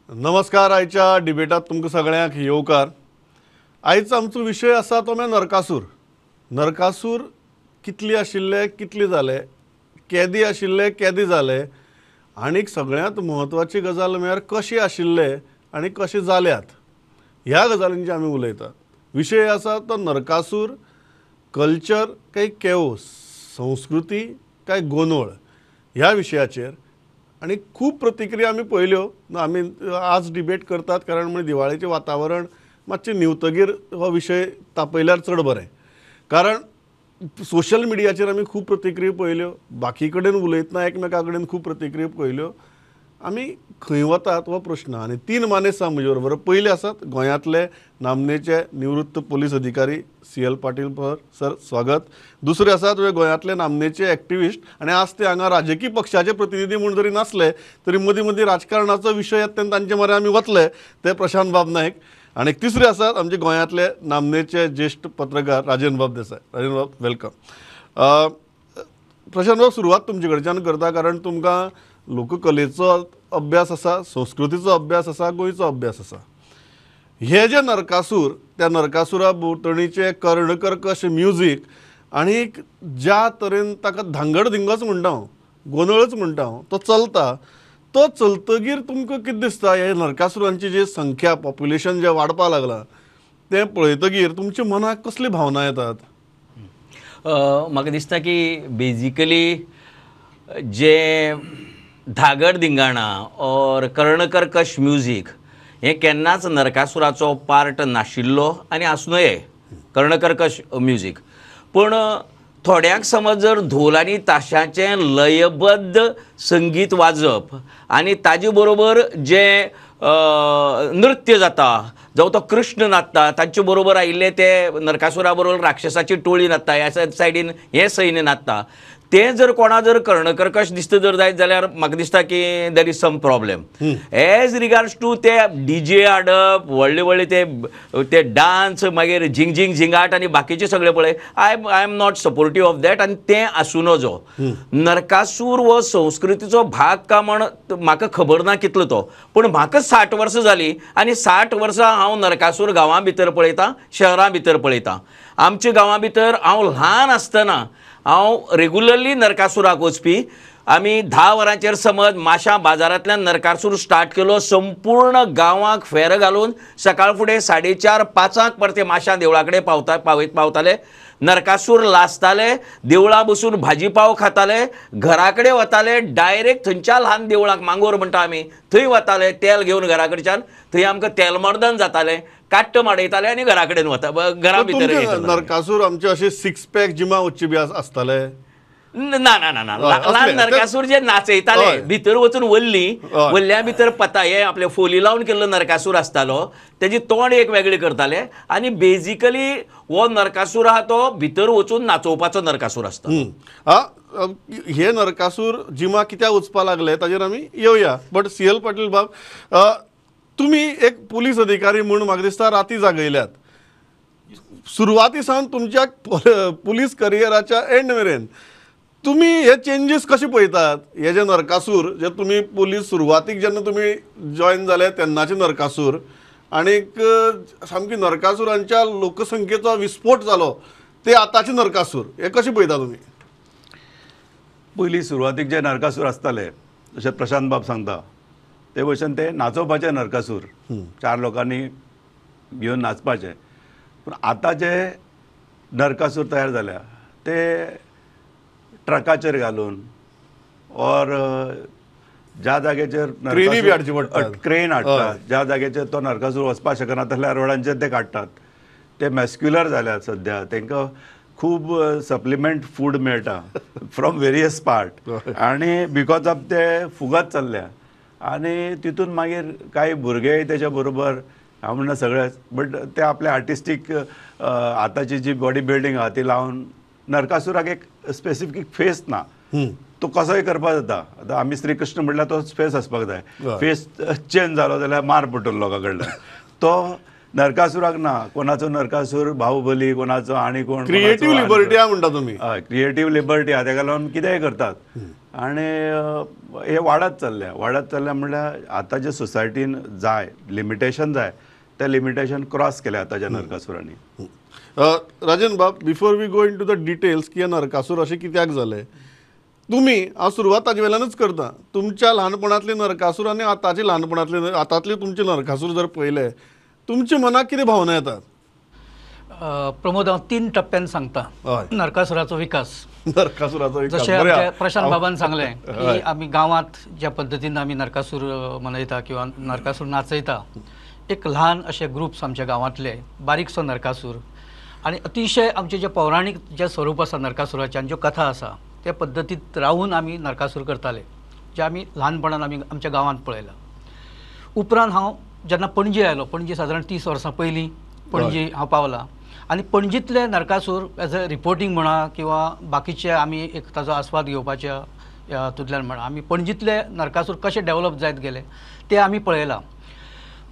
नमस्कार. आयच्या डिबेटात तुमकां सगळ्यांक येवकार. आयज आमचो विशय आसा तो म्हळ्यार नरकासूर. नरकासूर कितले आशिल्ले, कितले जाले, केदे आशिल्ले, केदे जाले, आनीक सगळ्यांत म्हत्वाची गजाल म्हळ्यार कशे आशिल्ले आनी कशे जाल्यात, ह्या गजालींची आमी उलयतात. विशय आसा तो नरकासूर कल्चर काय केओस, संस्कृती काय गोंदळ ह्या विशयाचेर. आनी खूब प्रतिक्रिया आमी पळयल्यो. आमी आज डिबेट करतात कारण म्हणजे दिवाळेचें वातावरण मातशें न्हिवतगीर हो विशय तापयल्यार चड बरें, कारण सोशल मिडियाचेर आमी खूब प्रतिक्रिया पळयल्यो, बाकी कडेन उलयतना एकमेका कडेन खूब प्रतिक्रिया पळयल्यो. आमी खंय वतात हो प्रश्न. आनी तीन मानेस्त आसा म्हजे बरोबर. पयले आसात गोंयांतले नामनेचे निवृत्त पोलीस अधिकारी सी.एल. पाटील सर, स्वागत. दुसरे आसात गोंयांतले नामनेचे एक्टिविस्ट आनी आज ते हांगा राजकीय पक्षाचे प्रतिनिधी म्हूण जरी नासले तरी मदीं मदीं राजकारणाचो विशय येता तेन्ना तांचे मरे आमी वतले, ते प्रशांत बाब नायक. आनी तिसरे आसात आमचे गोंयांतले नामनेचे ज्येश्ठ पत्रकार राजेंद्र बाब देसाय. राजेंद्र बाब, welcome. Prashant बाब, सुरवात तुमचे कडच्यान करता कारण तुमकां लोककलेचो अभ्यास आसा, संस्कृतीचो अभ्यास आसा, गोंयचो अभ्यास आसा. हे जे नरकासूर, त्या नरकासुरा भोंवतणीचे कर्णकर्कश म्युजीक आनी ज्या तरेन ताका धांगड धिंगच म्हणटा हांव, गोंदळच म्हणटा हांव, तो चलता. तो चलतगीर तुमकां कितें दिसता, हे नरकासुरांची जी संख्या, पॉप्युलेशन जें वाडपाक लागलां तें पळयतगीर तुमच्या मनाक कसली भावना येतात? म्हाका दिसता की बेजिकली जे धागड धिंगाणा ऑर कर्णकर्कश म्युजीक हें केन्नाच नरकासुराचो पार्ट नाशिल्लो आनी आसूं नये कर्णकर्कश म्युजीक. पूण थोड्यांक समज जर धोल आनी ताशाचें लयबद्ध संगीत वाजप आनी ताजे बरोबर जें नृत्य जाता, जावं तो कृष्ण नाचता, तांचे बरोबर आयिल्ले ते नरकासुरा बरोबर राक्षसाची टोळी नाचता, ह्या सायडीन हें सैन्य नाचता, तें जर कोणा जर कर्णकर्कश दिसता जर जायत जाल्यार म्हाका दिसता की there is some problem. As regards to ते डीजे हाडप, व्हडले व्हडले ते डान्स, मागीर झिंग झिंग झिंगाट आनी बाकीचे सगळे पळय, I am not supportive of that. आनी तें आसूं नजो. नरकासूर हो संस्कृतीचो भाग का म्हण म्हाका खबर ना कितलो तो, पूण म्हाका 60 वर्सां जालीं आनी 60 वर्सां हांव नरकासूर गांवां भितर पळयतां, शहरां भितर पळयतां. आमच्या गांवां भितर हांव ल्हान आसतना हांव रेगुलरली नरकासुराक वचपी. आमी 10 वरांचेर समज माशा बाजारांतल्यान नरकासूर स्टार्ट केलो, संपूर्ण गांवाक फेर घालून सकाळ फुडें 4:30-5 परते माशा देवळा कडेन पावताले. नरकासूर लासताले, देवळां बसून भाजी पाव खाताले, घरा कडेन वताले, डायरेक्ट थंयच्या ल्हान देवळाक मांगोर म्हणटा आमी थंय वताले, तेल घेवन घरा कडच्यान, थंय आमकां तेलमर्दन जातालें, काट्ट माडयताले आनी घरा कडेन वता, घरा भितर. नरकासूर आमचे अशे सिक्स पॅक जिमा वच्चे बी आसताले? ना ना ना ना, ल्हान नरकासूर जे नाचयताले भितर वचून वल्ली, वल्ल्या भितर पता हे आपले फोली लावन केल्लो नरकासूर आसतालो, तेजी तोंड एक वेगळी करताले आनी बेजिकली हो नरकासूर आहा तो भितर वचून नाचोवपाचो नरकासूर आसता. हे नरकासूर जिमा कित्याक वचपाक लागले ताजेर आमी येवया. But CL. पाटील बाब, तुमी एक पुलीस अधिकारी म्हूण म्हाका दिसता राती जागयल्यात. सुरवाती सावन तुमच्या पुलीस करियराच्या एंड मेरेन तुमी हे चेंजीस कशे पळयतात? हे जे नरकासूर जे तुमी पुलीस सुरवातीक जेन्ना तुमी जॉयन जाले तेन्नाचे नरकासूर आनीक सामकी नरकासुरांच्या लोकसंख्येचो विस्फोट जालो ते आतांचे नरकासूर, हे कशे पळयता तुमी? पयलीं सुरवातीक जे नरकासूर आसताले जशें प्रशांत बाब सांगता ते भशेन ते नाचोवपाचे नरकासूर, 4 लोकांनी घेवन नाचपाचे. पूण आतां जे नरकासूर तयार जाल्या ते ट्रकाचेर घालून ऑर ज्या जाग्याचेर क्रेन हाडटात, ज्या जाग्याचेर तो नरकासूर वचपाक शकना तसल्या रोडांचेर ते काडटात. ते मॅस्क्युलर जाल्यात सद्या, तांकां खूब सप्लिमेंट फूड मेळटा फ्रॉम वेरियस पार्ट आनी because of ते फुगत चल्ल्या आनी तितून मागीर कांय भुरगेय तेच्या बरोबर, हांव म्हणना सगळेच, बट ते आपले आर्टिस्टीक आतांची जी बॉडी बिल्डींग आहा ती लावन नरकासुराक एक स्पेसिफीक फेस ना, तो कसोय करपाक जाता. आतां आमी श्रीकृष्ण म्हणल्यार तो फेस आसपाक जाय, फेस चेंज जालो जाल्यार मार पडटलो लोकां कडल्यान. तो नरकासुराक ना, कोणाचो नरकासूर बाहुबली, कोणाचो आनी कोण. क्रिएटीव लिबर्टी आहा म्हणटा तुमी? हय, क्रिएटीव लिबर्टी आहा, तेका लागून कितेंय करतात. आनी हे वाडत चल्ल्या, वाडत चल्ल्या म्हणल्यार आतां जे सोसायटीन जाय लिमिटेशन जाय ते लिमिटेशन क्रॉस केले आतांच्या नरकासुरांनी. राजन बाब, before we go into the details की हे नरकासूर अशें कित्याक जालें, तुमी हांव सुरवात ताजे वेल्यानूच करता. तुमच्या ल्हानपणांतले नरकासूर आनी आतांचे ल्हानपणांतले आतांतले तुमचे नरकासूर जर पळयले, तुमच्या मनाक कितें भावना येतात? प्रमोद, हांव 3 टप्प्यान सांगता नरकासुराचो विकास. नरकासुराचो विकास जशें प्रशांत बाबान सांगलें की आमी गांवांत ज्या पद्दतीन आमी नरकासूर मनयता किंवा नरकासूर नाचयता, एक ल्हान अशे ग्रुप्स आमच्या गांवांतले, बारीकसो नरकासूर आनी अतिशय आमचे जे पौराणीक जे स्वरूप आसा नरकासुराचें आनी ज्यो कथा आसा त्या पद्दतींत रावून आमी नरकासूर करताले, जे आमी ल्हानपणान आमी आमच्या गांवांत पळयलां. उपरांत हांव जेन्ना पणजे आयलो, पणजे सादारण 30 वर्सां पयलीं पणजे हांव पावलां आनी पणजींतले नरकासूर एज अ रिपोर्टींग म्हणा किंवा बाकीचे आमी एक ताजो आस्वाद घेवपाच्या हातूंतल्यान म्हणा, आमी पणजींतले नरकासूर कशे डेवलप जायत गेले ते आमी पळयलां.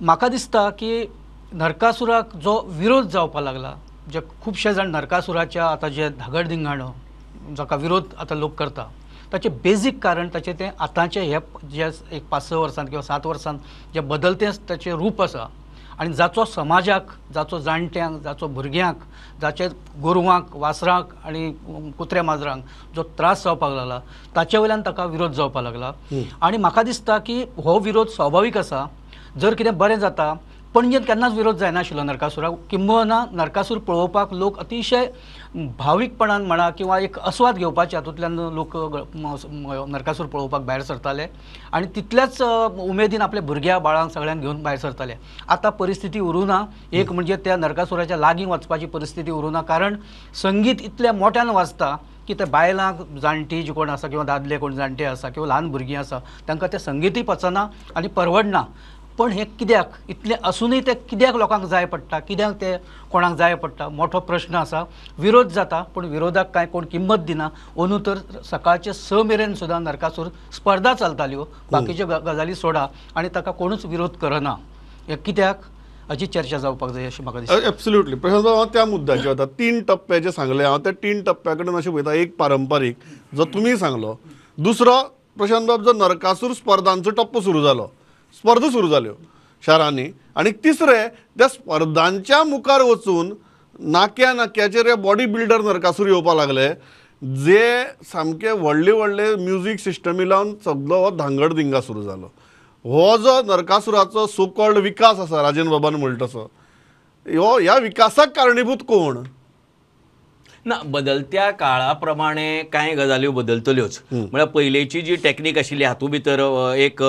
म्हाका दिसता की नरकासुराक जो विरोध जावपाक लागला, जे खुबशे जाण नरकासुराच्या आतां जे धागड धिंगाणो जाका विरोध आतां लोक करता, ताचें बेजीक कारण ताचें तें आतांचें हे जे एक 5-6 वर्सांत किंवा 7 वर्सांत जे बदलतें ताचें रूप आसा आनी जाचो समाजाक, जाचो जाणट्यांक, जाचो भुरग्यांक, जाचे गोरवांक, वासरांक आनी कुत्र्या माजरांक जो त्रास जावपाक लागला ताचे वयल्यान ताका विरोध जावपाक लागला. आनी म्हाका दिसता की हो विरोध स्वाभावीक आसा. जर कितें बरें जाता, पणजेंत केन्नाच विरोध जायनाशिल्लो नरकासुराक, किंबहुना नरकासूर पळोवपाक लोक अतिशय भावीकपणान म्हणा किंवा एक आस्वाद घेवपाचे हातूंतल्यान लोक नरकासूर पळोवपाक भायर सरताले आनी तितल्याच उमेदीन आपल्या भुरग्या बाळांक सगळ्यांक घेवन भायर सरताले. आतां परिस्थिती उरूना. एक म्हणजे त्या नरकासुराच्या लागीं वचपाची परिस्थिती उरूना, कारण संगीत इतल्या मोट्यान वाजता की त्या बायलांक, जाणटी जी कोण आसा किंवा दादले कोण जाणटे आसा किंवा ल्हान भुरगीं आसा तांकां तें संगीतय पचना आनी परवडना. पण हें कित्याक इतलें आसूनय तें कित्याक लोकांक जाय पडटा, कित्याक तें कोणाक जाय पडटा, मोठो प्रश्न आसा. विरोध जाता पूण विरोधाक कांय कोण किंमत दिना. अंदू तर सकाळचे 6 मेरेन सुद्दां नरकासूर स्पर्धा चलताल्यो, बाकीच्यो गजाली सोडा, आनी ताका कोणूच विरोध करना. हें कित्याक हाची चर्चा जावपाक जाय अशें म्हाका दिसता. एब्सोल्युटली प्रशांत, हांव त्या मुद्द्याचेर वता. 3 टप्पे जे सांगले, हांव त्या 3 टप्प्या कडेन अशें पळयता. एक पारंपारीक जो तुमी सांगलो, दुसरो प्रशांत बाब जो नरकासूर स्पर्धांचो टप्पो सुरू जालो, स्पर्धा सुरू जाल्यो शारांनी, आनी तिसरें त्या स्पर्धांच्या मुखार वचून नाक्या नाक्याचेर बॉडी बिल्डर नरकासूर येवपाक लागले, जे सामके व्हडले व्हडले म्युजीक सिस्टमी लावन सगळो हो धांगड धिंगा सुरू जालो. हो जो नरकासुराचो सो कॉल्ड विकास आसा, राजन बाबान म्हणटा तसो, हो ह्या विकासाक कारणीभूत कोण? ना, बदलत्या काळा प्रमाणे कांय गजाल्यो बदलतल्योच. म्हळ्यार पयलींची जी टॅक्नीक आशिल्ली हातूंत भितर एक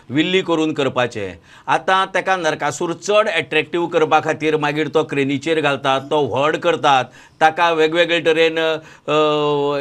विल्ली करून करपाचें, आतां ताका नरकासूर चड एट्रेक्टीव करपा खातीर मागीर तो क्रेनीचेर घालतात, तो व्हड करतात, ताका वेगवेगळे तरेन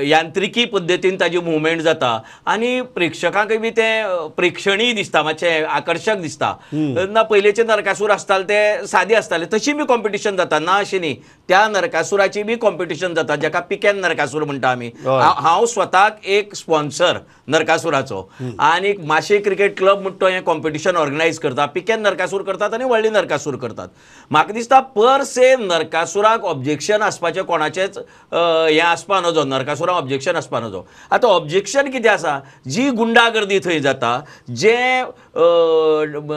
यांत्रिकी पद्दतीन ताजी मुवमेंट जाता आनी प्रेक्षकांकय बी तें प्रेक्षणीय दिसता, मातशें आकर्शक दिसता. ना पयलींचे नरकासूर आसताले ते सादे आसताले, तशी बी कॉम्पिटिशन जाता, ना अशें न्ही, त्या नरकासुराची बी कॉम्पिटिशन जाता जाका पिकेन नरकासूर म्हणटा आमी. हांव स्वताक एक स्पॉन्सर नरकासुराचो आनी माशे क्रिकेट क्लब म्हणटा तो हें कॉम्पिटिशन ऑर्गनायज करता, पिकेन नरकासूर करतात आनी व्हडली नरकासूर करतात. म्हाका दिसता पर से नरकासुराक ऑब्जेक्शन आसपाचें कोणाचेंच हें आसपा नजो, नरकासुराक ऑब्जेक्शन आसपा नजो. आतां ऑब्जेक्शन कितें आसा, जी गुंडागर्दी थंय जाता, जें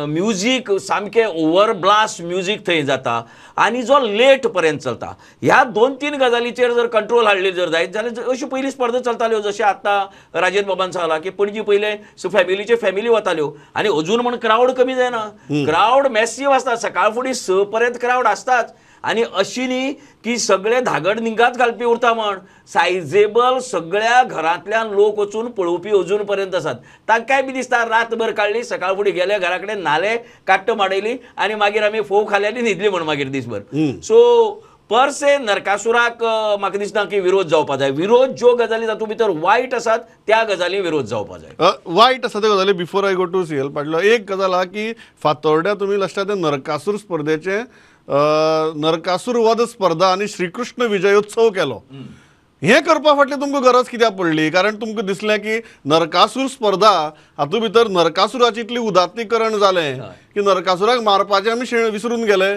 म्युजीक सामकें ओवर ब्लास्ट म्युजीक थंय जाता आनी जो लेट पर्यंत चलता, ह्या 2-3 गजालीचेर जर कंट्रोल हाडली जर जायत जाल्यार अश्यो पयलीं स्पर्धा चलताल्यो. जशें आतां राजेंद्र बाबान सांगलां की पणजी पयलें फॅमिलीचे फॅमिली वताल्यो आनी अजून म्हण क्रावड कमी जायना, क्रावड मॅसीव आसता, सकाळ फुडें 6 पर्यंत क्रावड आसताच. आनी अशी न्ही की सगळे धागड निंगाच घालपी उरता म्हण, सायजेबल सगळ्या घरांतल्यान लोक वचून पळोवपी अजून पर्यंत आसात. तांकांय बी दिसता रातभर काडली, सकाळ फुडें गेले घरा कडेन न्हाले, काट्ट माडयली आनी मागीर आमी फोव खाले आनी न्हिदली म्हण मागीर दीसभर. सो पर से नरकासुराक म्हाका दिसना की विरोध जावपा जाय. विरोध ज्यो गजाली तातूंत भितर वायट आसात त्या गजाली विरोध जावपा जाय. वायट आसा त्यो गजाली before I go to CL Patil, एक गजाल आहा की फातोर्ड्या तुमी लक्षात नरकासूर स्पर्धेचें नरकासूर वध स्पर्धा आनी श्रीकृष्ण विजयोत्सव केलो, हें करपा फाटली तुमकां गरज कित्याक पडली? कारण तुमकां दिसलें की नरकासूर स्पर्धा हातूंत भितर नरकासुराची इतली उदात्तीकरण जालें की नरकासुराक मारपाचें आमी विसरून गेले.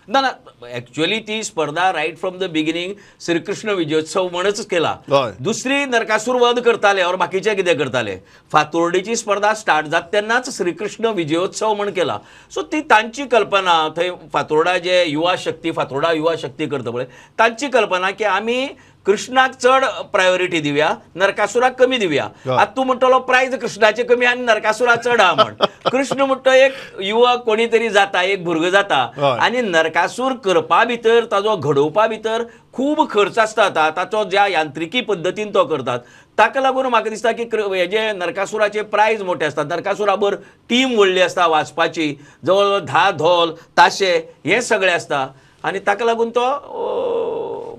ना ना, एक्च्युअली ती स्पर्धा right from the beginning Shrikrishna Vijayotsav म्हणच केला. दुसरी नरकासूर वध करताले और बाकीचे कितें करताले. फातोर्डीची स्पर्धा स्टार्ट जाता तेन्नाच श्रीकृष्ण विजयोत्सव म्हण केला. सो ती तांची कल्पना थंय फातोर्डा जे युवा शक्ती, फातोर्डा युवा शक्ती करता पळय, तांची कल्पना की आमी कृष्णाक चड प्रायोरिटी दिवया, नरकासुराक कमी दिवया. आतां तूं म्हणटलो प्रायज कृष्णाचे कमी आनी नरकासुरा चड आहा म्हण. कृष्ण म्हणटा एक युवक कोणी तरी जाता, एक भुरगो जाता आनी नरकासूर करपा भितर, ताजो घडोवपा भितर खूब खर्च आसता, ताचो ज्या यांत्रिकी पद्दतीन तो करतात ताका लागून म्हाका दिसता की हेजे नरकासुराचे प्रायज मोठे आसतात. नरकासुराबर टीम व्हडली आसता वाजपाची, जवळ जवळ 10 धोल ताशे हे सगळे आसता आनी ताका लागून तो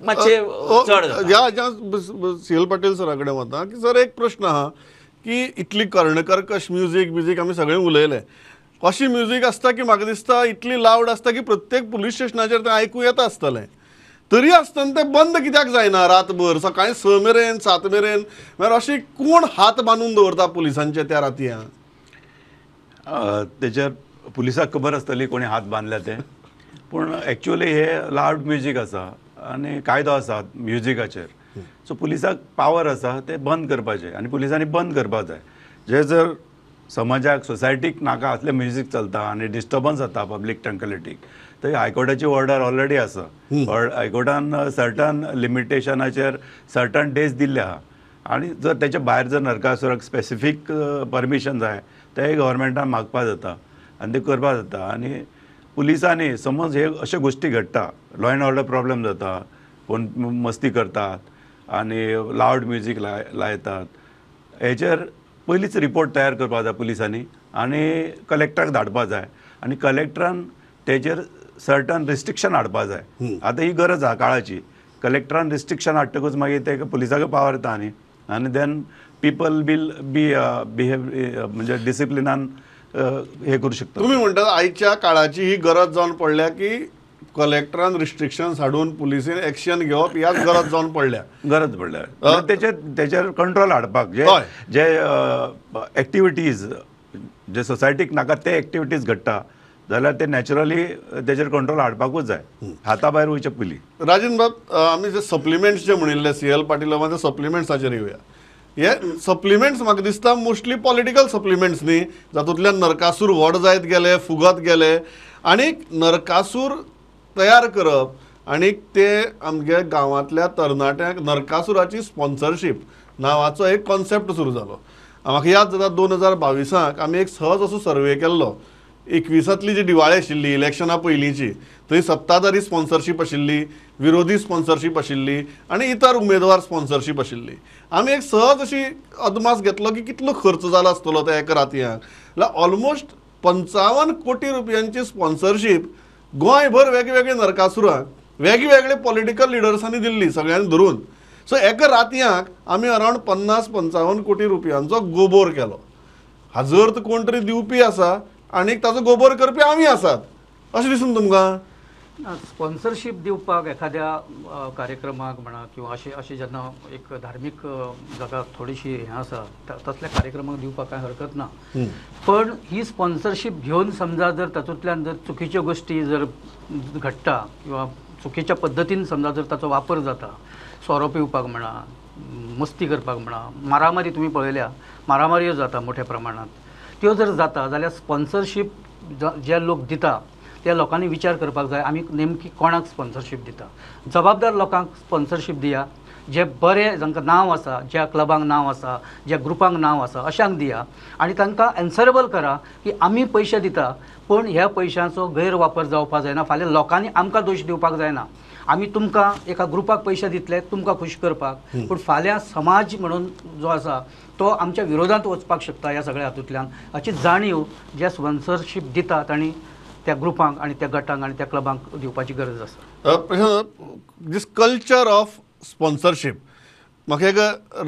मातशे चड. ह्या सी एल पाटील सरा कडेन वता की सर एक प्रश्न आहा की इतली कर्णकर्कश म्युजीक बिजीक आमी सगळें उलयले, अशी म्युजीक आसता की म्हाका दिसता इतली लावड आसता की प्रत्येक पुलीस स्टेशनाचेर तें आयकूं येता आसतलें, तरी आसतना तें बंद कित्याक जायना रातभर सकाळीं 6 मेरेन 7 मेरेन? म्हळ्यार अशी कोण हात बांदून दवरता पुलिसांचे त्या रातयां? तेचेर पुलिसाक खबर आसतली कोणी हात बांदल्या ते, पूण एक्चुअली हे लावड म्युजीक आसा आनी कायदो आसा म्युजिकाचेर, सो पुलिसाक पावर आसा ते बंद करपाचे आनी पुलिसांनी बंद करपाक जाय. जे जर समाजाक सोसायटीक नाका असलें म्युजीक चलता आनी डिस्टर्बन्स जाता पब्लीक ट्रँक्विलिटीक, थंय हायकोर्टाची ऑर्डर ऑलरेडी आसा. हायकोर्टान सर्टन लिमिटेशनाचेर सर्टन डेज दिल्ले आहा आनी जर तेच्या भायर जर नरकासुराक स्पेसिफीक परमिशन जाय तें गव्हर्मेंटान मागपा जाता आनी तें करपा जाता. आनी पुलिसांनी समज हे अश्यो गोश्टी घडटा, लॉ एंड ऑर्डर प्रॉब्लम जाता, कोण मस्ती करतात आनी लावड म्युजीक लायतात, हेचेर पयलींच रिपोर्ट तयार करपाक जाय पुलिसांनी आनी कलेक्टराक धाडपाक जाय आनी कलेक्टरान तेचेर सर्टन रिस्ट्रिक्शन हाडपाक जाय. आतां ही गरज आहा काळाची. कलेक्टरान रिस्ट्रिक्शन हाडटकूच मागीर ते पुलिसाक पावर येता आनी आनी then people will be behave म्हणजे डिसिप्लिनान हे करू शकता. तुम्ही म्हणटात आयच्या काळाची ही गरज जावन पडल्या की कलेक्टरान रिस्ट्रिक्शन्स हाडून पुलिसेन एक्शन घेवप ह्याच गरज जावन पडल्या, गरज पडल्या तेचेर कंट्रोल हाडपाक. जे जे एक्टिविटीज जे सोसायटीक नाका ते एक्टिविटीज घडटा जाल्यार ते नॅचरली तेचेर कंट्रोल हाडपाकूच जाय, हाता भायर वयचे पयलीं. राजन बाब, आमी जे सप्लिमेंट्स जे म्हणिल्ले सी एल पाटील ते सप्लिमेंट्साचेर येवया. हे सप्लिमेंट्स म्हाका दिसता मोस्टली पॉलिटिकल सप्लिमेंट्स न्ही, जातूंतल्यान नरकासूर व्हड जायत गेले, फुगत गेले आनी नरकासूर तयार करप आनी ते आमगे गांवांतल्या तरणाट्यांक नरकासुराची स्पॉन्सरशीप नांवाचो एक कॉन्सेप्ट सुरू जालो. म्हाका याद जाता 2022 आमी एक सहज असो सर्वे केल्लो, 21 जी दिवाळी आशिल्ली इलेक्शना पयलींची, थंय सत्ताधारी स्पॉन्सरशीप आशिल्ली, विरोधी स्पॉन्सरशीप आशिल्ली आनी इतर उमेदवार स्पॉन्सरशीप आशिल्ली. आमी एक सहज अशी अदमास घेतलो की कितलो खर्च जाला आसतलो त्या एका रातयांक, जाल्यार ऑलमोस्ट 55 कोटी रुपयांची स्पॉन्सरशीप गोंयभर वेगवेगळे नरकासुरांक वेगवेगळे पॉलिटिकल लिडर्सांनी दिल्ली सगळ्यांनी धरून. सो एका रातयांक आमी अरावंड 50-55 कोटी रुपयांचो गोबोर केलो. हाजो अर्थ कोण तरी दिवपी आसा आनी ताचो गोबोर करपी आमी आसात अशें दिसून तुमकां? स्पॉन्सरशीप दिवपाक एखाद्या कार्यक्रमाक म्हणा किंवा अशें अशें जेन्ना एक धार्मीक जाका थोडीशी हें आसा तसल्या कार्यक्रमाक दिवपाक कांय हरकत ना, पण ही स्पॉन्सरशीप घेवन समजा जर तातूंतल्यान जर चुकीच्यो गोश्टी जर घडटा किंवा चुकीच्या पद्दतीन समजा जर ताचो वापर जाता, सोरो पिवपाक म्हणा, मस्ती करपाक म्हणा, मारामारी तुमी पळयल्या, मारामाऱ्यो जाता मोठ्या प्रमाणांत, त्यो जर जाता जाल्यार स्पॉन्सरशीप जे लोक दिता त्या लोकांनी विचार करपाक जाय आमी नेमकी कोणाक स्पॉन्सरशीप दिता. जबाबदार लोकांक स्पॉन्सरशीप दिया, जे बरे जांकां नांव आसा, ज्या क्लबांक नांव आसा, ज्या ग्रुपांक नांव आसा अशांक दिया आनी तांकां एन्सरेबल करा की आमी पयशे दिता पूण ह्या पयशांचो गैरवापर जावपाक जायना, फाल्यां लोकांनी आमकां दोश दिवपाक जायना. आमी तुमकां एका ग्रुपाक पयशे दितले तुमकां खूश करपाक, पूण फाल्यां समाज म्हणून जो आसा तो आमच्या विरोधांत वचपाक शकता ह्या सगळ्या हातूंतल्यान, हाची जाणीव जे स्पॉन्सरशीप दिता तांणी त्या ग्रुपांक आनी त्या गटांक आनी त्या क्लबांक दिवपाची गरज आसा. दीस कल्चर ऑफ स्पॉन्सरशीप म्हाका एक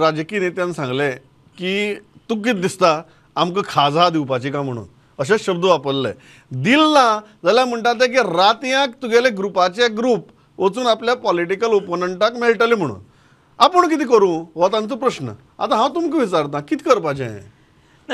राजकीय नेत्यान सांगलें की तुका कितें दिसता आमकां खाजा दिवपाची काय म्हणून, अशे शब्द वापरले. दिल ना जाल्यार म्हणटा ते की रातयांक तुगेले ग्रुपाचे ग्रूप वचून आपल्या पॉलिटिकल ओपोनंटाक मेळटले म्हणून. आपूण कितें करूं हो तांचो प्रश्न. आतां हांव तुमकां विचारता कितें करपाचें?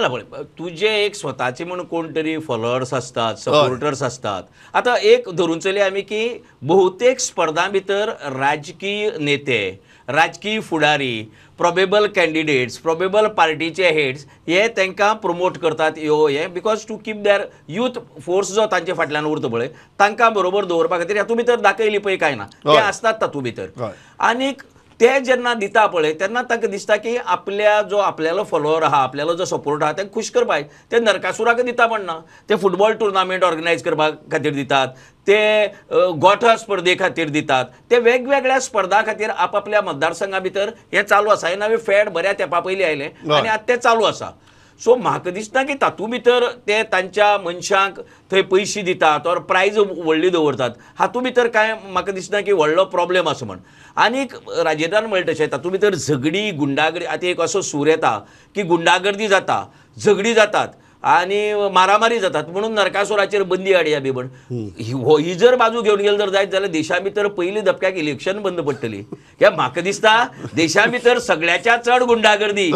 ना पळय, तुजे एक स्वताचे म्हूण कोण तरी फॉलोअर्स आसतात, सपोर्टर्स आसतात. आतां एक धरून चलया आमी की बहुतेक स्पर्धां भितर राजकीय नेते, राजकीय फुडारी, प्रोबेबल कॅन्डिडेट्स, प्रोबेबल पार्टीचे हेड्स हे तांकां प्रमोट करतात ह्यो हे, because to keep their youth force जो तांचे फाटल्यान उरता पळय तांकां बरोबर दवरपा खातीर हातूंत भितर दाखयली पळय काय ना, ते आसतात तातूंत भितर. आनीक ते जेन्ना दिता पळय तेन्ना तांकां दिसता की आपल्या जो आपल्यालो फॉलोअर आहा, आपल्यालो जो सपोर्ट आहा तांकां खूश करपाक ते नरकासुराक दिता म्हण ना, ते फुटबॉल टुर्नामेंट ऑर्गनायज करपा खातीर दितात, ते गोठा स्पर्धे खातीर दितात, ते वेगवेगळ्या स्पर्धा खातीर आपापल्या मतदारसंघा भितर हें चालू आसा. हें नवें फॅड बऱ्या तेंपा पयलीं आयलें आनी आतां तें चालू आसा. सो म्हाका दिसता की तातूंत भितर ते तांच्या मनशांक थंय पयशे दितात ऑर प्रायज व्हडली दवरतात, हातूंत भितर कांय म्हाका दिसना की व्हडलो प्रॉब्लेम आसा म्हण. आनीक राजेंद्रान म्हणलें तशें तातूंत भितर झगडी, गुंडागर्दी, आतां एक असो सूर येता की गुंडागर्दी जाता, झगडी जातात आनी मारामारी जातात म्हणून नरकासुराचेर बंदी हाडया बी म्हण. ही जर बाजू घेवन गेले जर जायत जाल्यार देशा भितर पयली धपक्याक इलेक्शन बंद पडटली. कित्याक म्हाका दिसता देशा भितर सगळ्याच्या चड गुंडागर्दी,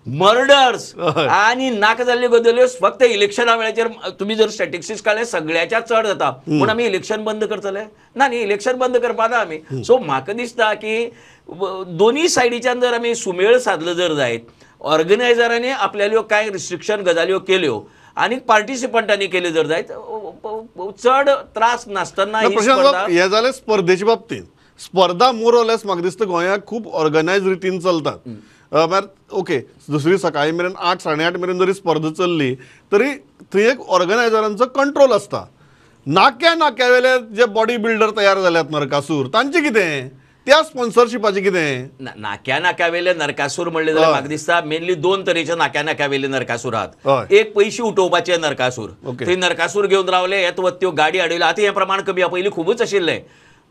मर्डर्स आनी नाका जाल्ल्यो गजाल्यो फक्त इलेक्शना वेळाचेर तुमी जर स्टॅटिस्टिक्स काडले सगळ्याच्या चड जाता. म्हूण आमी इलेक्शन बंद करतले ना न्ही, इलेक्शन बंद करपा ना आमी. सो म्हाका दिसता की दोनूय सायडीच्यान जर आमी सुमेळ सादलो जर जायत, ऑर्गनायझरांनी आपल्याल्यो कांय रिस्ट्रिक्शन गजाल्यो केल्यो आनी पार्टिसिपंटांनी केल्यो जर जायत, चड त्रास नासतना. हे जालें स्पर्धेच्या बाबतींत. स्पर्धा मोर ऑर लेस म्हाका दिसता गोंयांत खूब ऑर्गनायज रितीन चलतात. म्हळ्यार ओके, दुसरी सकाळी मेरेन 8 साडे 8 मेरेन जरी स्पर्धा चल्ली तरी थंय एक ऑर्गनायझरांचो कंट्रोल आसता. नाक्या नाक्या वेले जे बॉडी बिल्डर तयार जाल्यात नरकासूर, तांचें कितें, त्या स्पॉन्सरशिपाचें कितें? नाक्या नाक्यावेले नरकासूर म्हणले जाल्यार म्हाका दिसता मेनली दोन तरेचे नाक्या नाक्यावेले नरकासूर आहात. एक पयशे उठोवपाचे नरकासूर, थंय नरकासूर घेवन रावले, येत वत त्यो गाडी अडयल्यो. आतां हें प्रमाण कमी आहा, पयलीं खुबूच आशिल्लें.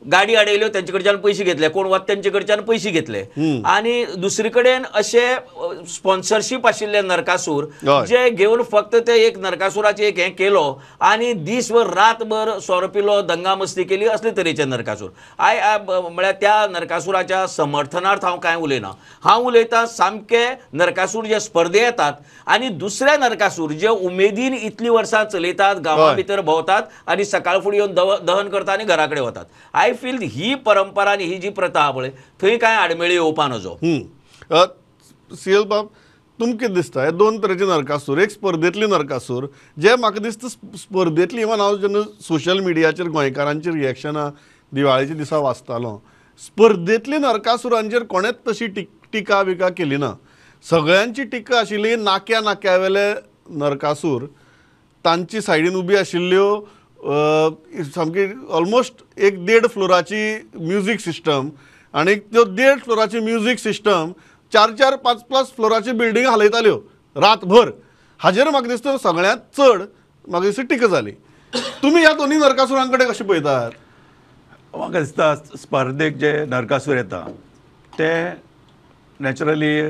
गाडी अडयल्यो, तेंचे कडच्यान पयशे घेतले, कोण वत तेंचे कडच्यान पयशे घेतले. आनी दुसरे कडेन अशे स्पॉन्सरशीप आशिल्ले नरकासूर जे घेवन फक्त ते एक नरकासुराचे एक हें केलो आनी दीसभर रातभर सोरो पिलो, दंगा मस्ती केली, असले तरेचे नरकासूर. I म्हळ्यार त्या नरकासुराच्या समर्थनार्थ हांव कांय उलयना, हांव उलयतां सामके नरकासूर जे स्पर्धे येतात आनी दुसरे नरकासूर जे उमेदीन इतलीं वर्सां चलयतात, गांवां भितर भोंवतात आनी सकाळ फुडें येवन दहन करतात आनी घरा कडेन वतात. I feel ही परंपरा आनी ही जी प्रथा आहा पळय थंय कांय आडमेळी येवपा नजो. सी एल बाब, तुमकां कितें दिसता हे दोन तरेचे नरकासूर, एक स्पर्धेंतली नरकासूर जे म्हाका दिसता स्पर्धेंतली, इवन हांव जेन्ना सोशल मिडियाचेर गोंयकारांची रिएक्शनां दिवाळेच्या दिसा वाचतालो, स्पर्धेंतली नरकासुरांचेर कोणेच तशी टिका बिका केली ना. सगळ्यांची टिका आशिल्ली नाक्या नाक्यावेले नरकासूर, तांची सायडीन उबी आशिल्ल्यो सामकी ऑलमोस्ट 1.5 फ्लोराची म्युजीक सिस्टम, आनी त्यो 1.5 फ्लोराची म्युजीक सिस्टम 4 4 5 5 फ्लोराची बिल्डींग हालयताल्यो रातभर. हाजेर म्हाका दिसता सगळ्यांत चड म्हाका दिसता टिका जाली. तुमी ह्या दोनूय नरकासुरां कडेन कशें पळयतात? म्हाका दिसता स्पर्धेक जे नरकासूर येता ते नॅचरली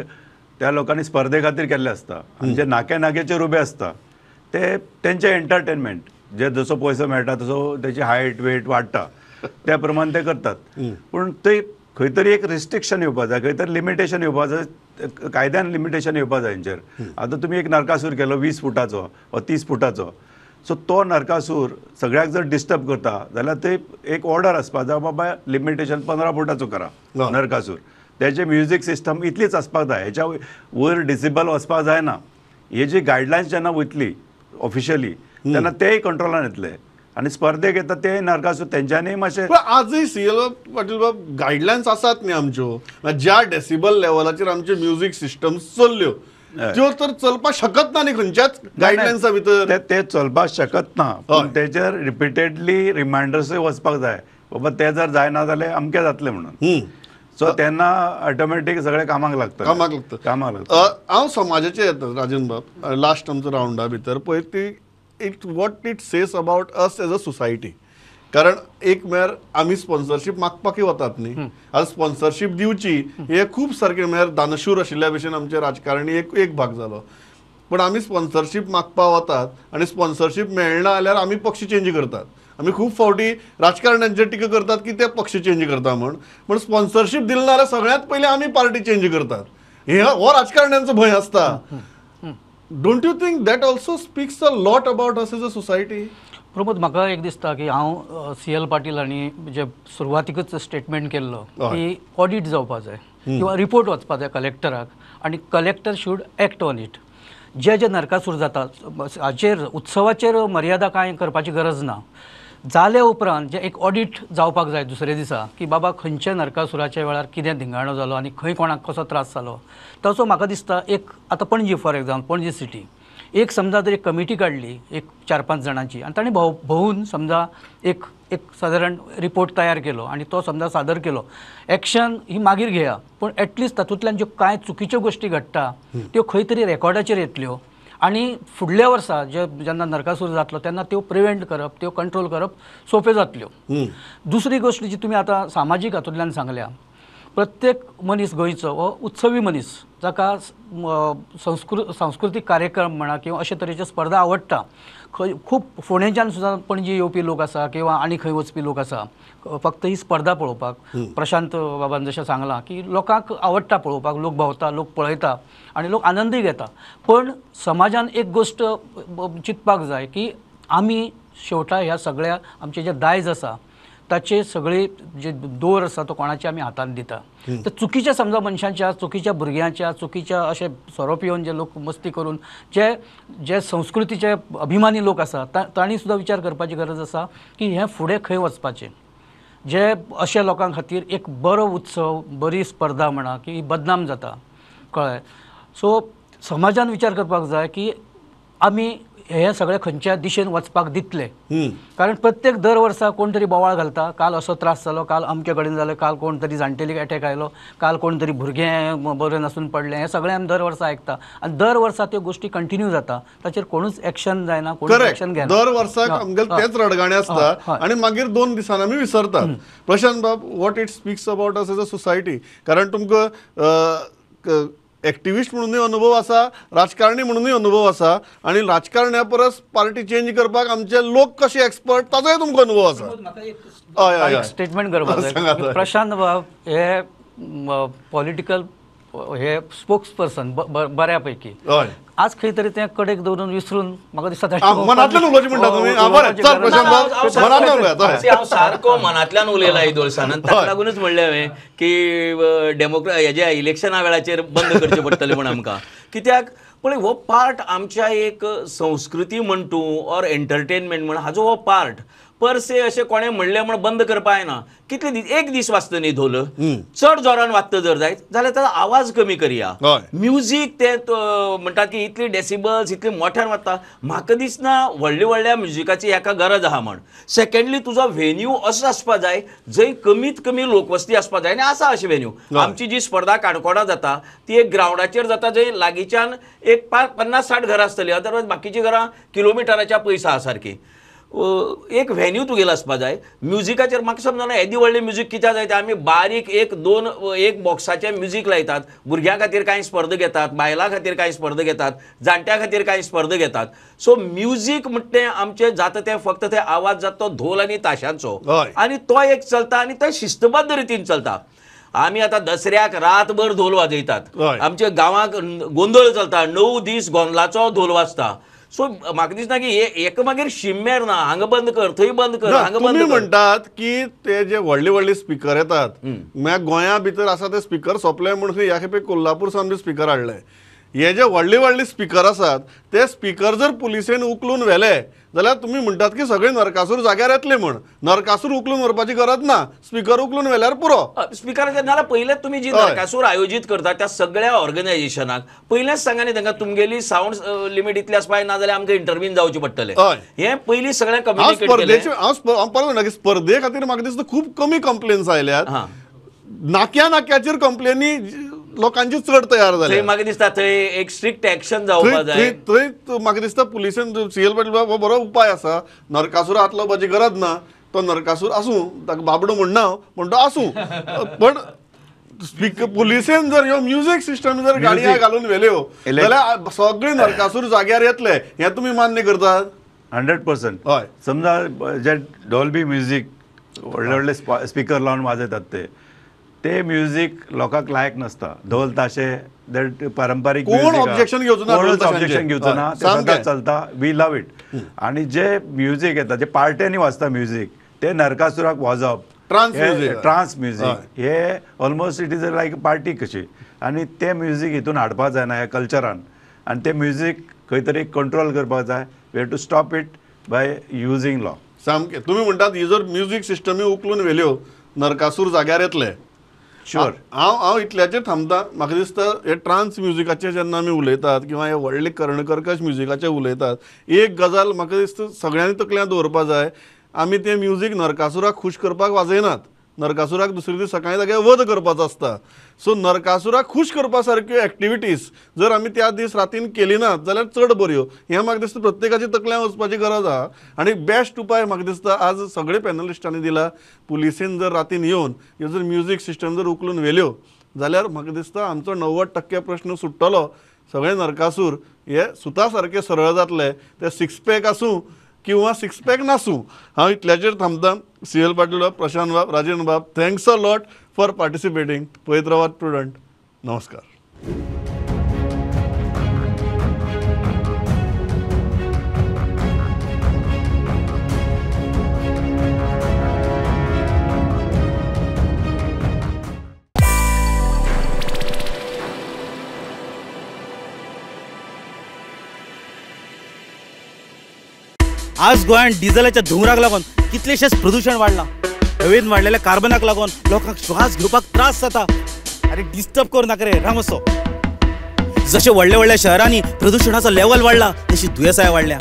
त्या लोकांनी स्पर्धे खातीर केल्ले आसता, आनी जे नाक्या नाक्याचेर उबे आसता ते तेंचे एंटरटेनमेंट, जे जसो पयसो मेळटा तसो तेची हायट वेट वाडटा त्या प्रमाण ते करतात. पूण ते खंय तरी एक रिस्ट्रिक्शन येवपा जाय, खंय तरी लिमिटेशन येवपा जाय, कायद्यान लिमिटेशन येवपा जाय हेंचेर. आतां तुमी एक नरकासूर केलो 20 फुटाचो वा 30 फुटाचो, सो तो नरकासूर सगळ्याक जर डिस्टर्ब करता जाल्यार ते एक ऑर्डर आसपा जाय, बाबा लिमिटेशन 15 फुटाचो करा नरकासूर, तेजे म्युजीक सिस्टम इतलीच आसपाक जाय, हेच्या वयर डिसेबल वचपाक जायना. हे जी गायडलायन्स जेन्ना वयतली ऑफिशियली तेन्ना तेय कंट्रोलान येतले आनी स्पर्धेक येता ते नरकासूर तेंच्यांनी मातशें. पण आजूय सी एल पाटील बाब गायडलायन्स आसात न्ही आमच्यो, ज्या डेसिबल लेवलाचेर आमच्यो म्युजीक सिस्टम चल्ल्यो त्यो तर चलपाक शकत ना न्ही खंयच्याच गायडलायन्सा भितर, ते चलपाक शकत ना. पूण तेचेर रिपिटेडली रिमायंडर्सूय वचपाक जाय, बाबा ते जर जायना जाल्यार अमकें जातलें म्हणून. सो तेन्ना ऑटोमॅटीक सगळे कामाक लागता, कामाक लागता, कामाक लागता. हांव समाजाचेर येता राजन बाब, लास्ट आमचो रावंडा भितर पळय ती it what it says about us as a society. कारण एक म्हळ्यार आमी स्पॉन्सरशीप मागपाकय वतात न्ही, आतां स्पॉन्सरशीप दिवची हे खूब सारकें म्हळ्यार दानशूर आशिल्ल्या भशेन आमचे राजकारणी एक भाग जालो, पूण आमी स्पॉन्सरशीप मागपाक वतात आनी स्पॉन्सरशीप मेळना जाल्यार आमी पक्ष चेंज करतात. आमी खूब फावटी राजकारण्यांचेर टिका करतात की ते पक्ष चेंज करता म्हण, पूण स्पॉन्सरशीप दिली ना जाल्यार सगळ्यांत पयलीं आमी पार्टी चेंज करतात. हे हो राजकारण्यांचो भंय आसता. Don't you think that also speaks a lot about us as a society? Pramod, म्हाका एक दिसता की हांव सी एल पाटील हांणी जे सुरवातीकच स्टेटमेंट केल्लो की ऑडिट जावपा जाय किंवा रिपोर्ट वचपा जाय कलेक्टराक आनी collector should act on it. जे जे नरकासूर जाता हाचेर उत्सवाचेर मर्यादा कांय करपाची गरज ना. जाल्या उपरांत जे एक ऑडिट जावपाक जाय दुसरे दिसा की बाबा खंयच्या नरकासुराच्या वेळार कितें धिंगाणो जालो आनी खंय कोणाक कसो त्रास जालो ताचो म्हाका दिसता एक आतां Panaji for example Panaji city एक समजा जर एक कमिटी काडली एक 4-5 जाणांची आनी तांणी भोंवून समजा एक एक सादारण रिपोर्ट तयार केलो आनी तो समजा सादर केलो, एक्शन ही मागीर घेया पूण एटलिस्ट तातूंतल्यान ज्यो कांय चुकीच्यो गोश्टी घडटा त्यो खंय तरी रेकॉर्डाचेर येतल्यो आनी फुडल्या वर्सा जे जेन्ना नरकासूर जातलो तेन्ना त्यो प्रिवेंट करप त्यो कंट्रोल करप सोंप्यो जातल्यो. दुसरी गोश्ट जी तुमी आतां सामाजीक हातूंतल्यान सांगल्या, प्रत्येक मनीस गोंयचो हो उत्सवी मनीस जाका सांस्कृतीक कार्यक्रम म्हणा किंवा अशे तरेच्यो स्पर्धा आवडटा. खंय खूब फोंडेच्यान सुद्दां पणजी येवपी लोक आसा किंवा आनी खंय वचपी लोक आसा फक्त ही स्पर्धा पळोवपाक. प्रशांत बाबान जशें सांगलां की लोकांक आवडटा पळोवपाक, लोक भोंवता, लोक पळयता आनी लोक आनंदूय घेता. पण समाजान एक गोश्ट चिंतपाक जाय की आमी शेवटा ह्या सगळ्या आमचें जें दायज आसा ताचे सगळे जे दोर आसा तो कोणाच्या आमी हातान दिता. तर चुकीच्या समजा मनशांच्या, चुकीच्या भुरग्यांच्या, चुकीच्या अशे सोरो पिवन जे लोक मस्ती करून जे जे संस्कृतीचे अभिमानी लोक आसा तांणी सुद्दां विचार करपाची गरज आसा की हें फुडें खंय वचपाचें. जे अशे लोकां खातीर एक बरो उत्सव, बरी स्पर्धा म्हणा की बदनाम जाता, कळ्ळें. सो समाजान विचार करपाक जाय की आमी हे सगळे खंयच्या दिशेन वचपाक दितले. कारण प्रत्येक दर वर्सा कोण तरी बोवाळ घालता, काल असो त्रास जालो, काल अमके कडेन जालो, काल कोण तरी जाणटेलीक एटॅक आयलो, काल कोण तरी भुरगें बरें नासून पडलें, हें सगळें आमी दर वर्सा आयकता आनी दर वर्सा त्यो गोश्टी कंटिन्यू जाता, ताचेर कोणूच एक्शन जायना, कोणूच एक्शन घेना. दर वर्साक आमगेले तेच रडगाणे आसता आनी मागीर 2 दिसांनी आमी विसरतात. प्रशांत बाब, what it speaks about us as a society? कारण तुमकां एक्टिविस्ट म्हणूनय अनुभव आसा, राजकारणी म्हणूनय अनुभव आसा आनी राजकारण्या परस पार्टी चेंज करपाक आमचे लोक कशे एक्सपर्ट ताचोय तुमकां अनुभव आसा. म्हाका एक स्टेटमेंट करपाक जाय. प्रशांत बाब हे पॉलिटिकल हे स्पोक्स पर्सन बऱ्या पैकी आज खंय तरी ते कडेक दवरून विसरून म्हाका दिसता मनांतल्यान उलोवचें म्हणटा तुमी. हांव सारको मनांतल्यान उलयला येदोळसान आनी ताका लागूनच म्हणलें हांवें की डेमोक्रा हेज्या इलेक्शना वेळाचेर बंद करचें पडटलें म्हूण आमकां. कित्याक पळय हो पार्ट आमच्या एक संस्कृती म्हण तूं ऑर एंटरटेनमेंट म्हण हाजो हो पार्ट पर से अशें कोणें म्हणलें म्हण बंद करपा जायना. कितले दीस, एक दीस वाजता न्ही धोल, चड जोरान वाजता जर जायत जाल्यार ताजो आवाज कमी करया. म्युजीक तें म्हणटात की इतली डेसिबल्स इतली मोठ्यान वाजता, म्हाका दिसना व्हडल्या व्हडल्या म्युजिकाची हेका गरज आहा म्हण. सेकंडली तुजो व्हेन्यू असो आसपा जाय जंय कमीत कमी लोकवस्ती आसपा जाय आनी आसा अशी व्हेन्यू. आमची जी स्पर्धा काणकोणा जाता ती एक ग्रावंडाचेर जाता जंय लागींच्यान एक 50-60 घरां आसतलीं, अदरवायज बाकीचीं घरां किलोमिटराच्या पयस आहा सारकीं. एक व्हेन्यू तुगेलो आसपा जाय. म्युजिकाचेर म्हाका समजना येदी व्हडलें म्युजीक कित्याक जाय तें. आमी बारीक 1-2 एक बॉक्साचें म्युजीक लायतात, भुरग्यां खातीर कांय स्पर्धा घेतात, बायलां खातीर कांय स्पर्धा घेतात, जाणट्यां खातीर कांय स्पर्धा घेतात. सो म्युजीक म्हणटा तें आमचें जाता तें फक्त ते आवाज जाता तो धोल आनी ताशांचो आनी तो एक चलता आनी तो शिस्तबद्ध रितीन चलता. आमी आतां दसऱ्याक रातभर धोल वाजयतात, आमच्या गांवाक गोंदळ चलता, 9 दीस गोंदळाचो धोल वाजता. सो म्हाका दिसना की एक मागीर शिम्मेर ना, हांगा बंद कर थंय बंद कर हांगा बंद कर. म्हणटात की ते जे व्हडले व्हडले स्पिकर येतात म्हळ्यार गोंया भितर आसा ते स्पिकर सोंपले म्हूण ह्या खेपे कोल्हापूर सावन बी स्पिकर हाडले. हे जे व्हडले व्हडले स्पिकर आसात ते स्पिकर जर पुलिसेन उखलून व्हेले जाल्यार तुमी म्हणटात की सगळे नरकासूर जाग्यार येतले म्हण. नरकासूर उखलून व्हरपाची गरज ना, स्पिकर उखलून व्हेल्यार पुरो. स्पिकराचेर नाल्यार पयलें तुमी जी नरकासूर आयोजीत करता त्या सगळ्या ऑर्गनायझेशनाक पयलेंच सांगा न्ही तांकां तुमगेली सावंड लिमीट इतली आसपा जाय, नाजाल्यार आमकां इंटरवीन जावचें पडटलें. हें पयलीं सगळ्यांक कम्युनिकेट केलें. हांव परत म्हणटा की स्पर्धे खातीर म्हाका दिसता खूब कमी कंप्लेन्स आयल्यात. नाक्या नाक्याचेर कंप्लेनी लोकांची चड तयार जाली. म्हाका दिसता थंय एक स्ट्रिक्ट एक्शन जावपा जाय. थंय म्हाका दिसता पुलिसेन सी एल पाटील हो बरो उपाय आसा. नरकासूर हात लावपाची गरज ना, तो नरकासूर आसूं, ताका बाबडो म्हणना पूण तो आसूं, पण पुलिसेन जर ह्यो म्युजीक सिस्टम जर गाडयां घालून व्हेल्यो जाल्यार सगळे नरकासूर जाग्यार येतले. हें तुमी मान्य करतात? 100%. हय, समजा जे डॉल्बी म्युजीक व्हडले व्हडले स्पिकर लावन वाजयतात ते म्युजीक लोकांक लायक नासता. धोल ताशे That पारंपारीक कोण ऑब्जेक्शन घेवचो ना, कोणच ऑब्जेक्शन घेवचो ना, ते सदांच चलता. We love it. आनी जे म्युजीक येता, जे पार्ट्यांनी वाजता म्युजीक, ते नरकासुराक वाजप, ट्रान्स म्युजीक हे almost it is like party कशी. आनी ते म्युजीक हितून हाडपाक जायना ह्या कल्चरान, आनी ते म्युजीक खंय तरी कंट्रोल करपाक जाय. We have to stop it by using law. सामकें तुमी म्हणटात ही जर म्युजीक सिस्टमी उखलून व्हेल्यो नरकासूर जाग्यार येतले. शुअर. हांव इतल्याचेर थांबता. म्हाका दिसता हे ट्रान्स म्युजिकाचेर जेन्ना आमी उलयतात किंवा हे व्हडले कर्णकर्कश म्युजिकाचेर उलयतात, एक गजाल म्हाका दिसता सगळ्यांनी तकल्यांत दवरपा जाय, आमी तें म्युजीक नरकासुराक खूश करपाक वाजयनात. नरकासुराक दुसरे दीस सकाळीं जाग्यार वध करपाचो आसता. सो नरकासुराक खूश करपा सारक्यो एक्टिविटीज जर आमी त्या दीस रातीन केली ना जाल्यार चड बऱ्यो. हें म्हाका दिसता प्रत्येकाची तकल्यां वचपाची गरज आहा. आनी बेस्ट उपाय म्हाका दिसता आज सगळे पॅनलिस्टांनी दिला, पुलिसेन जर रातीन येवन ह्यो जर म्युजीक सिस्टम जर उखलून व्हेल्यो जाल्यार म्हाका दिसता आमचो 90% प्रश्न सुट्टलो. सगळे नरकासूर हे सुता सारके सरळ जातले, ते सिक्स पॅक आसूं किंवा सिक्स पॅक नासूं. हांव इतल्याचेर थांबता. सी एल पाटील बाब, प्रशांत बाब, राजेंद्र बाब, thanks a lot for participating. पळयत रावात प्रुडंट. नमस्कार. आज गोंयांत डिझलाच्या धुंवराक लागून कितलेशेच प्रदूषण वाडलां. हवेन वाडलेल्या कार्बनाक लागून लोकांक श्वास घेवपाक त्रास जाता. अरे डिस्टर्ब करूं नाका रे रामसो. जशें व्हडल्या व्हडल्या शहरांनी प्रदूषणाचो लेवल वाडला तशी दुयेंसाय वाडल्या.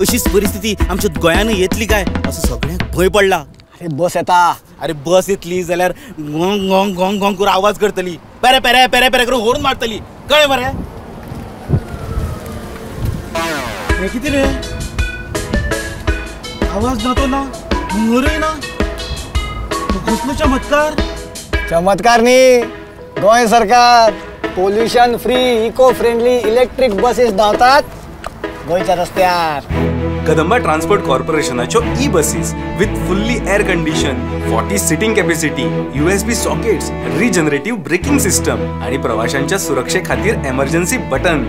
अशीच परिस्थिती आमच्या गोंयानूय येतली काय असो सगळ्यांक भंय पडला. अरे बस येता, अरे बस येतली जाल्यार गोंग गोंग गोंग गोंग करून आवाज करतली, पेरे पेरे पेरे पेरे करून होर्न मारतली, कळ्ळें मरे? हें कितें रे, आवाज ना तो ना, हुंगरूय ना, कसलो चमत्कार. चमत्कार न्ही, गोंय सरकार pollution free eco friendly electric buses धांवतात गोंयच्या रस्त्यार. कदंबा ट्रान्सपोर्ट कॉर्पोरेशनाच्यो e buses with fully air condition, 40 seating capacity, USB sockets, regenerative braking system आणि प्रवाशांच्या सुरक्षे खातीर एमर्जन्सी बटन.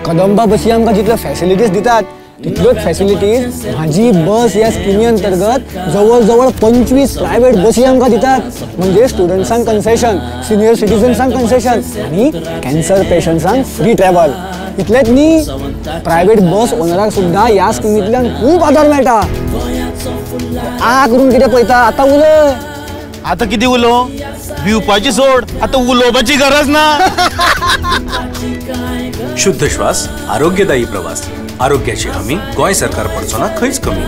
कदंबा बसी आमकां जितल्यो फॅसिलिटीज दितात तितल्योच फॅसिलिटीज म्हाजी बस ह्या स्किमी अंतर्गत जवळ जवळ 25 प्रायव्हेट बसी आमकां दितात. म्हणजे स्टुडंट्सांक कन्सेशन, सिनियर सिटीजन्सांक कन्सेशन आनी कॅन्सर पेशंट्सांक फ्री ट्रॅव्हल. इतलेंच न्ही, प्रायव्हेट बस ओनराक सुद्दां ह्या स्किमींतल्यान खूब आदार मेळटा. आ करून कितें पळयता आतां उलय. आतां कितें उलोवं, भिवपाची सोड, आतां उलोवपाची गरज ना. शुद्ध श्वास, आरोग्यदायी प्रवास, आरोग्याची हमी गोंय सरकार पडचो ना खंयच कमी.